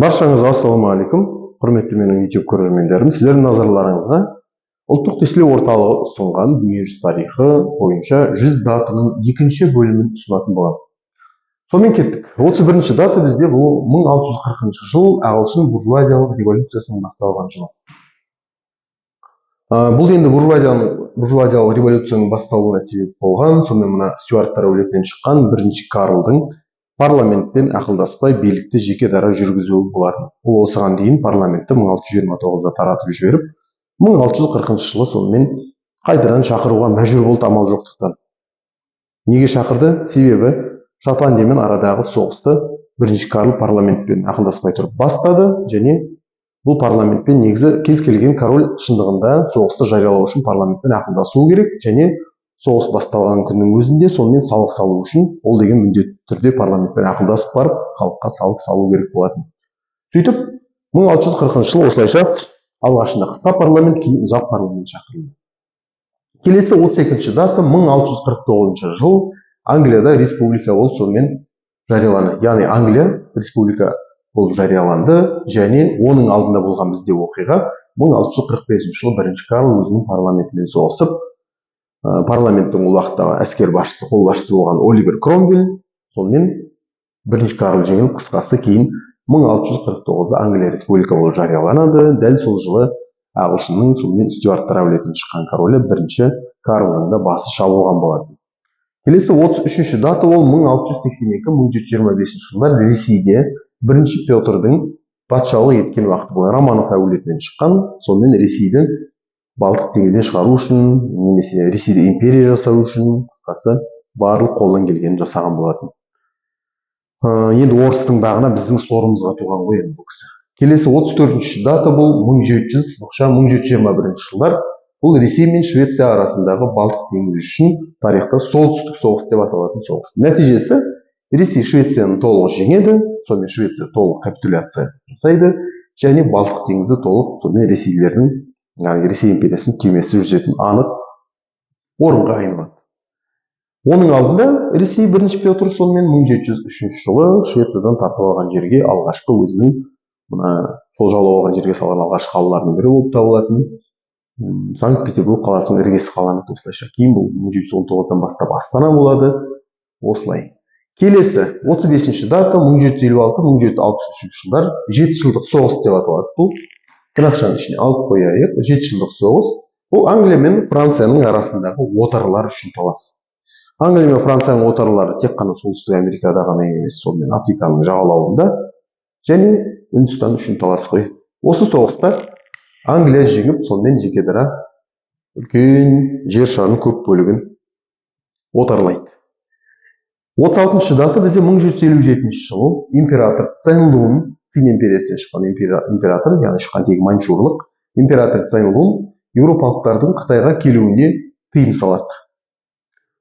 Баршаңызға ассалаумағалейкум, құрметті менің YouTube көрермендерім! Сіздердің назарларыңызға Ұлттық тестілеу орталығы ұсынған дүниежүзі тарихы бойынша 100 датаның екінші бөлімін ұсынатын боламын. Сонымен, кеттік. 31 дата бізде бұл 1640 жыл, ағылшын буржуазиялық революциясының басталған жылы. Бұл енді буржуазиялық революцияның басталуына себеп болған, сонымен, мына Стюарттар әулетінен шыққан бірінші Карлдың парламентпен ақылдаспай билікті жеке дара жүргізуі болатын. Ол осыған дейін парламентті 1629-да таратып жіберіп, 1640 жылы сонымен қайтадан шақыруға мәжбүр болды амал жоқтықтан. Неге шақырды? Себебі Шотландиямен арадағы соғысты бірінші Карл парламентпен ақылдаспай тұрып бастады. Және бұл парламентпен, негізі, кез келген король шындығында соғысты жариялау үшін парламентпен ақылдасуы керек және соғыс басталған күннің өзінде сонымен салық салу үшін ол деген міндетті түрде парламентпен ақылдасып барып, халыққа салық салу керек болатын. Сөйтіп, 1640 жылы осылайша алғашында қысқа парламент, кейін ұзақ парламент шақырылды. Келесі 32 дата 1649 жыл, Англияда республика болып сонымен жарияланды, яғни Англия республика болып жарияланды. Және оның алдында болған бізде оқиға: 1645 жылы бірінші Карл өзінің парламентімен соғысып, парламенттің ол уақыттағы әскер басшысы, қолбасшысы болған Оливер Кромвель, сонымен бірінші Карл жеңіліп, қысқасы, кейін 1649-да Англия республика болып жарияланады. Дәл сол жылы ағылшынның сонымен Стюарттар әулетінен шыққан королі бірінші Карлдың да басы шабылған болатын. Келесі 33 дата ол 1682-1725 жылдар, Ресейде бірінші Петрдің патшалық еткен уақыты. Бұл Романов әулетінен шыққан, сонымен Ресейді Балтық теңізінен шығару үшін немесе Ресейде империя жасау үшін, қысқасы, барлық қолдан келгенін жасаған болатын. Енді орыстың бағына, біздің сорымызға туған ғой енді бұл кісі. Келесі 34 дата бұл 1700 сызықша 1721 жылдар. Бұл Ресей мен Швеция арасындағы Балтық теңізі үшін тарихта Солтүстік соғыс деп аталатын соғыс. Нәтижесі: Ресей Швецияны толық жеңеді, сонымен Швеция толық капитуляция жасайды және Балтық теңізі толық сонымен ресейлердің, яғни Ресей империясының кемесі жүзетін анық орынға айналады. Оның алдында Ресей бірінші Петр сонымен 1703 жылы Швециядан тартып алған жерге алғашқы өзінің мына сол жаулап алған жерге салған алғашқы қалалардың бірі болып табылатын Санкт Петербург қаласының іргесі қаланады осылайша. Кейін бұл 1719-дан бастап астана болады осылай. Келесі 35 дата 1756-1763 жылдар, жеті жылдық соғыс деп аталады. Бұл тырнақшаның ішіне алып қояйық. Жеті жылдық соғыс бұл Англия мен Францияның арасындағы отарлар үшін талас. Англия мен Францияның отарлары тек қана Солтүстік Америкада ғана емес, сонымен Африканың жағалауында және Үндістан үшін талас қой. Осы соғыста Англия жеңіп, сонымен жеке дара үлкен жер шарының көп бөлігін отарлайды. 36 дата бізде 1157 жыл, император Цяньлун, Цин империясынан шыққан император, яғни шыққан тегі маньчжурлық император Цяньлун еуропалықтардың Қытайға келуіне тыйым салады.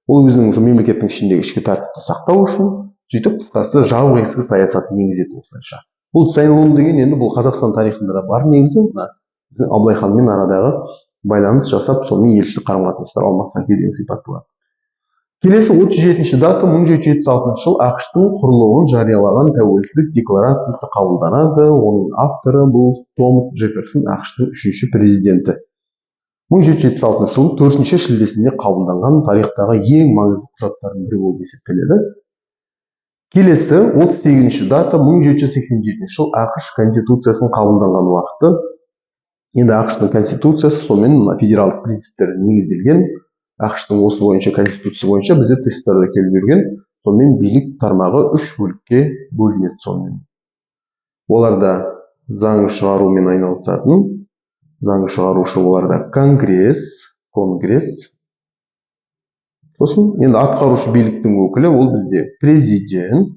Ол өзінің сол мемлекеттің ішіндегі ішкі тәртіпті сақтау үшін, сөйтіп, қысқасы, жабық есік саясатын енгізеді осылайша. Бұл Цяньлун деген енді бұл Қазақстан тарихында да бар негізі, мына біздің Абылай ханмен арадағы байланыс жасап, сонымен елшілік қарым қатынастар алмасқан кезең сипатталады. Келесі 37 дата 1776 жыл, АҚШ-тың құрылуын жариялаған Тәуелсіздік декларациясы қабылданады. Оның авторы бұл Томас Джефферсон, АҚШ-тың үшінші президенті. 1776 жылдың 4 шілдесінде қабылданған тарихтағы ең маңызды құжаттардың бірі болып есептеледі. Келесі 38 дата 1787 жыл, АҚШ Конституциясының қабылданған уақыты. Енді АҚШ-тың конституциясы сонымен мына федералдық принциптерге негізделген. АҚШ-тың осы бойынша, конституция бойынша бізде тесттарда келіп жүрген, сонымен билік тармағы үш бөлікке бөлінеді. Сонымен, оларда заң шығарумен айналысатын заң шығарушы, оларда конгресс, сосын енді атқарушы биліктің өкілі, ол бізде президент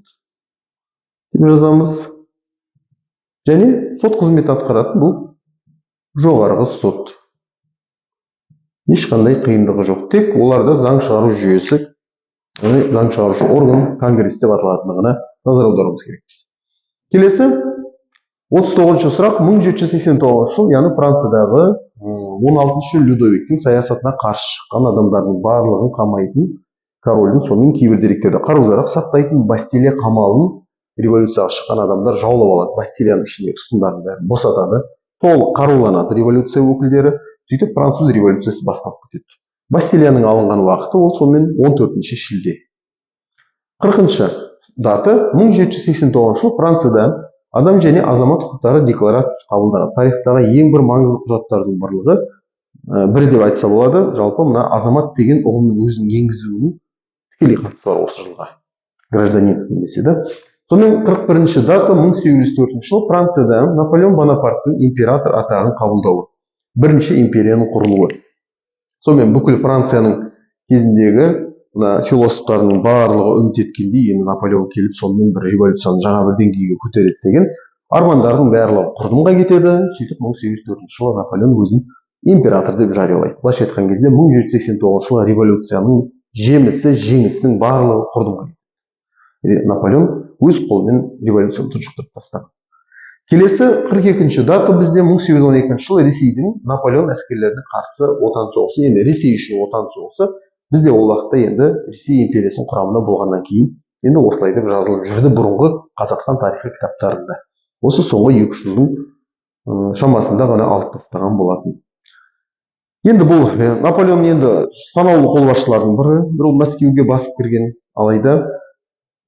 деп жазамыз, және сот қызмет атқаратын бұл Жоғарғы сот. Ешқандай қиындығы жоқ, тек оларда заң шығару жүйесі, яғни заң шығарушы орган конгресс деп аталатындығына назар аударуымыз керекпіз. Келесі 39 сұрақ 1789 жыл, яғни Франциядағы 16 Людовиктің саясатына қарсы шыққан адамдардың барлығын қамайтын корольдің, сонымен кейбір деректерде қару жарақ сақтайтын Бастилия қамалын. Революцияға шыққан адамдар жаулап алады, Бастилияның ішіндегі тұтқындардың бәрін босатады, толық қаруланады революция өкілдері. Сөйтіп, Француз революциясы басталып кетеді. Бастилияның алынған уақыты ол сонымен 14 шілде. 40-шы дата: 1789 жылы Францияда Адам және азамат құқықтары декларациясы қабылданады. Тарихтағы ең бір маңызды құжаттардың бірлігі, бірі деп айтса болады. Жалпы, мына азамат деген ұғымның өзінің енгізілуінің тікелей қатысы бар осы жылға, гражданин немесе да. Сонымен, 41-ші дата: 1804 жылы Францияда Наполеон Бонапарттың император атағын қабылдауы, бірінші империяның құрылуы. Сонымен, бүкіл Францияның кезіндегі мына философтарының барлығы үміт еткендей, енді Наполеон келіп, сонымен бір революцияны жаңа бір деңгейге көтереді деген армандардың барлығы құрдымға кетеді. Сөйтіп, 1804 жылы Наполеон өзін император деп жариялайды. Былайша айтқан кезде, 1789 жылы революцияның жемісі, жеңісінің барлығы құрдымға кетеді. Наполеон өз қолымен революцияны тұншықтырып тастады. Келесі 42-ші дата бізде: 1812 жылы Ресейдің Наполеон әскерлеріне қарсы Отан соғысы. Енді Ресей үшін Отан соғысы, бізде ол уақытта енді Ресей империясының құрамында болғаннан кейін, енді осылай деп жазылып жүрді бұрынғы Қазақстан тарихы кітаптарында. Осы соңғы 2-3 жылдың шамасында ғана алып тастаған болатын. Енді бұл Наполеон енді санаулы қолбасшылардың бірі. Бір ол Мәскеуге басып кірген, алайда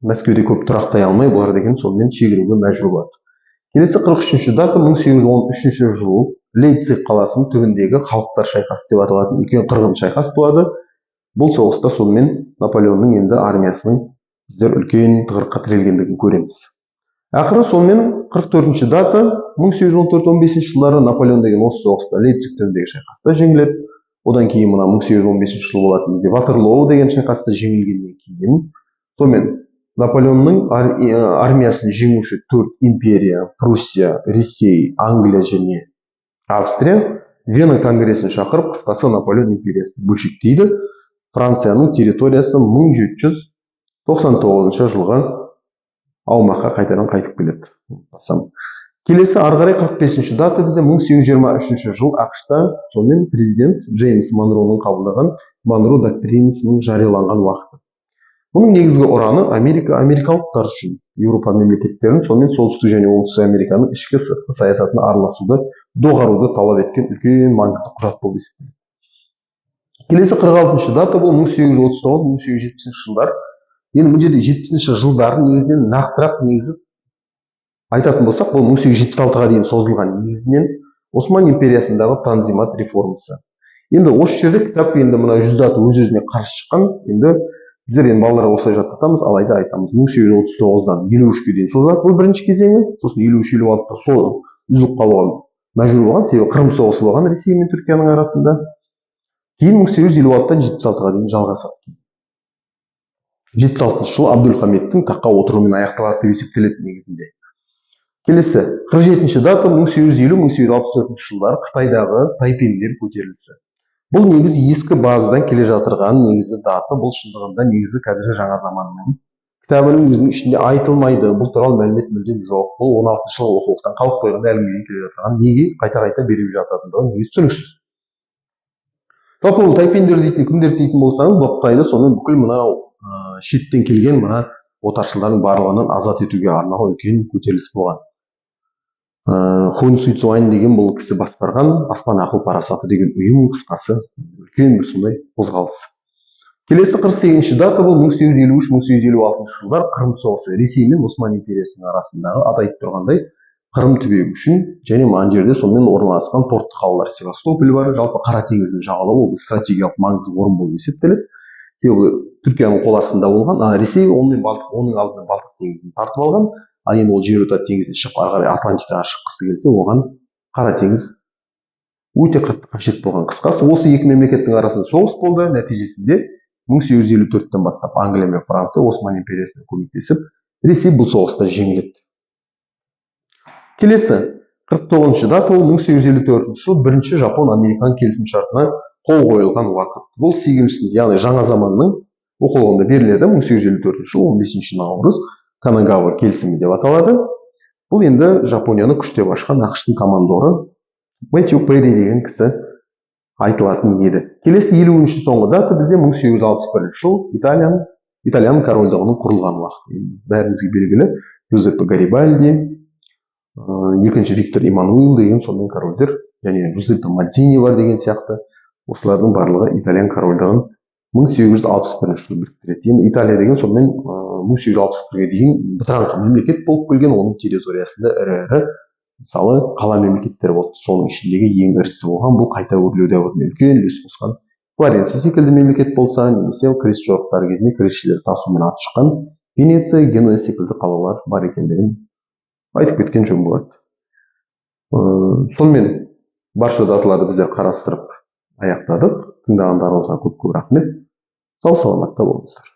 Мәскеуде көп тұрақтай алмай, бұлар деген сонымен шегінуге мәжбүр болады. Келесі 43-ші дата: 1813 жыл Лейпциг қаласының түбіндегі халықтар шайқасы деп аталатын үлкен қырғын шайқас болады. Бұл соғыста сонымен Наполеонның енді армиясының біздер үлкен тығырыққа тірелгендігін көреміз. Ақыры сонымен 44-ші дата: 1814-15 жылдары Наполеон деген осы соғыста, Лейпциг түбіндегі шайқаста жеңіледі. Одан кейін мына 1815 жыл болатын бізде Ватерлоо деген шайқаста жеңілгеннен кейін, сонымен Наполеонның армиясын жеңуші төрт империя: Пруссия, Ресей, Англия және Австрия Вена конгресін шақырып, қысқасы, Наполеон империясын бөлшектейді. Францияның территориясы 1799 жылғы аумаққа қайтадан қайтып келеді. Ұмытпасам. Келесі ары қарай 45-ші дата бізде: 1823 жыл АҚШ-та сонымен президент Джеймс Монроның қабылдаған Монро доктринасының жарияланған уақыты. Бұның негізгі ұраны: Америка америкалықтар үшін, Еуропа мемлекеттерін сонымен Солтүстік және Оңтүстік Американың ішкі сыртқы саясатына араласуды доғаруды талап еткен үлкен маңызды құжат болып есептеледі. Келесі 46-шы дата бұл 1839-1870 жылдар. Енді бұл жерде 70-ші жылдар негізінен, нақтырақ негізі айтатын болсақ, бұл 1876-ға дейін созылған, негізінен Осман империясындағы Танзимат реформасы. Енді осы жерде кітап енді мына 100 дата өз өзіне қарсы шыққан. Енді біздер енді балаларға осылай жаттатамыз, алайда айтамыз: 1839-дан 53-ке дейін созылады, бұл бірінші кезеңі. Сосын 53-56-да сол үзіліп қалуға мәжбүр болған, себебі Қырым соғысы болған Ресей мен Түркияның арасында. Кейін 1856-дан 76-ға дейін жалғасады. 76-жылы Абдулхамидтің таққа отыруымен аяқталады деп есептеледі негізінде. Келесі 47-ші дата: 1850-1864 жылдары Қытайдағы тайпендер көтерілісі. Бұл негізі ескі базадан келе жатырған негізі дата. Бұл шындығында негізі қазіргі жаңа заманның кітабының өзінің ішінде айтылмайды, бұл туралы мәлімет мүлдем жоқ. Бұл 16-жылғы оқулықтан қалып қойған, әлі күнге дейін келе жатырған, неге қайта қайта беріп жататындығы негізі түсініксіз. Жалпы, бұл тайпендер дейтін кімдер дейтін болсаңыз, бұл Қытайды сонымен бүкіл мынау шеттен келген мына отаршылдардың барлығынан азат етуге арналған үлкен көтеріліс болған. Хун Сюцюань деген бұл кісі басқарған Аспан ақыл парасаты деген ұйым, қысқасы, үлкен бір сондай қозғалыс. Келесі 48-ші дата бұл 1853-1856 жылдар Қырым соғысы. Ресей мен Осман империясының арасындағы, аты айтып тұрғандай, Қырым түбегі үшін және мына жерде сонымен орналасқан портты қалалар, Севастополь бар. Жалпы, Қара теңіздің жағалауы ол стратегиялық маңызды орын болып есептеледі, себебі Түркияның қол астында болған, а Ресей онымен Балтық, оның алдында Балтық теңізін тартып алған. Ал енді ол Жерорта теңізіне шығып, ары қарай Атлантикаға шыққысы келсе, оған Қара теңіз өте қатты қажет болған. Қысқасы, осы екі мемлекеттің арасында соғыс болды. Нәтижесінде 1854-тен бастап Англия мен Франция Осман империясына көмектесіп, Ресей бұл соғыста жеңіледі. Келесі 49-шы дата ол 1854 жыл бірінші жапон американ келісімшартына қол қойылған уақыт. Бұл сегізінші, яғни жаңа заманның оқулығында беріледі. 1854 жыл 15 наурыз, Канагава келісімі деп аталады. Бұл енді Жапонияны күштеп ашқан АҚШ-тың командоры Мэтью Перри деген кісі айтылатын еді. Келесі 50-ші соңғы дата бізде 1861 жыл Италияның Итальян корольдығының құрылған уақыты. Енді бәрімізге белгілі, Джузеппе Гарибальди, екінші Виктор Эммануил деген сонымен корольдер және Джузеппе Мадзини бар деген сияқты. Осылардың барлығы Итальян корольдығын 1861 жылы біріктіреді. Енді Италия деген сонымен 1861-ге дейін бытыраңқы мемлекет болып келген. Оның территориясында ірі ірі, мысалы, қала мемлекеттер болды. Соның ішіндегі ең ірісі болған, бұл қайта өрлеу дәуіріне үлкен үлес қосқан Флоренция секілді мемлекет болса немесе крест жорықтары кезінде крестшілер тасумен аты шыққан Венеция, Генуя секілді қалалар бар екендігін айтып кеткен жөн болады. Сонымен, барша даталарды біздер қарастырып аяқтадық. Тыңдағандарыңызға көп көп рахмет. Сау саламатта болыңыздар.